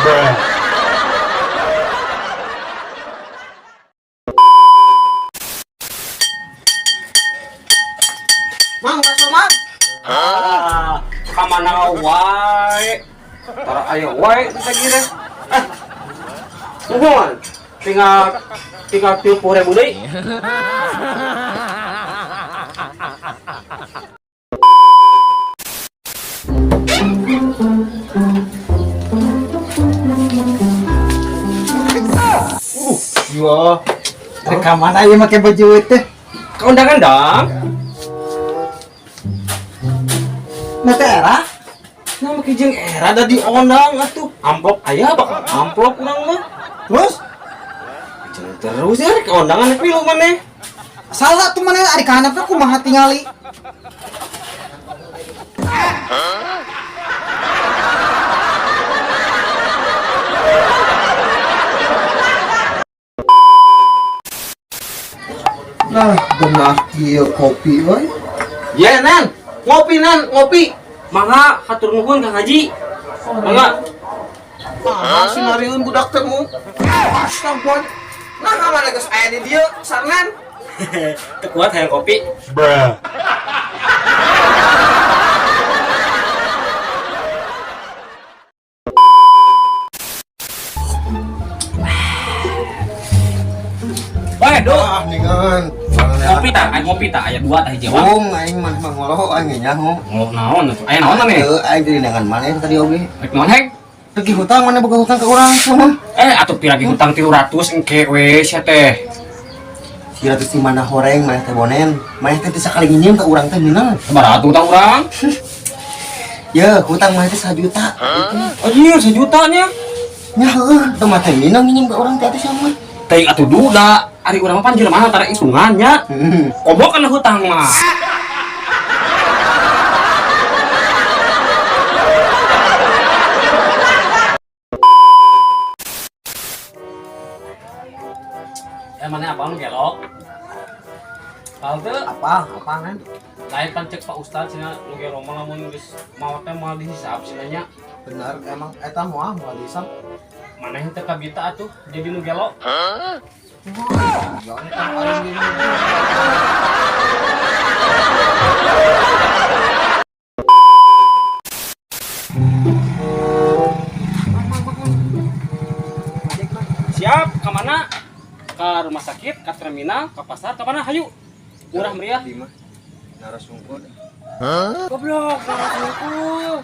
Mang, bakso mang. Ah, kamana wae. Tara ayo wae teh gini. Ah. Nuhun. Tinggal tinggal 30.000 deui. Yo. Rek ka mana ieu make baju teh? Ka undangan dong. Na teh era? Nah, make jeung era da diondang atuh. Amplop aya bakal amplop urang mah. Terus Jeung terus ya ka undangan rek milu maneh. salah tuh mana ari ka handapna kumaha tingali? Nah, genah kieu kopi euy. Ya nan, ngopi nan, ngopi. Mangga hatur nuhun Kang Haji. Mangga. Ah, si mariun budak teh mu. Astaga. Nah, mana geus aya di dieu sarangan. Teu kuat hayang kopi. Weh, Duh. Ah, ningan. Ngopi tah, aya ngopi tah, aya dua tah hiji wae. Bung, aing mah mah ngolo aing nyaho. Ngolok naon atuh? Aya naon maneh? Heuh, aing jadi dengan maneh tadi oge. Rek naon hek? Lagi hutang maneh boga hutang ka urang kumaha? Eh, atuh pira ge hutang 300 engke we sia teh. 300 di mana horeng maneh teh bonen. Maneh teh teu sakali nginjem ka urang teh minang. Sabaraha atuh hutang urang? Ye, hutang maneh teh 1 juta. Anjir, 1 juta nya. Nya heuh, teu mah teh minang nginjem ka urang teh atuh sama. Teuing atuh duda, ari urang mah pan jelema tara hitungan nya. Hmm. Komo kana hutang mah. Ya mana apa nu gelok? Apal teu? Apa? Apa kan? Lain pan cek Pak Ustad cenah nu gelo mah lamun geus maot teh moal dihisab cenah nya. Bener emang eta moal moal dihisab. Maneh teu kabita atuh jadi nu gelo. Ya entah paling gini. Siap, ke mana? Ke rumah sakit, ke terminal, ke pasar, ke mana? Hayu. Murah meriah. Di mah. Narasungkul. Goblok, narasungkul.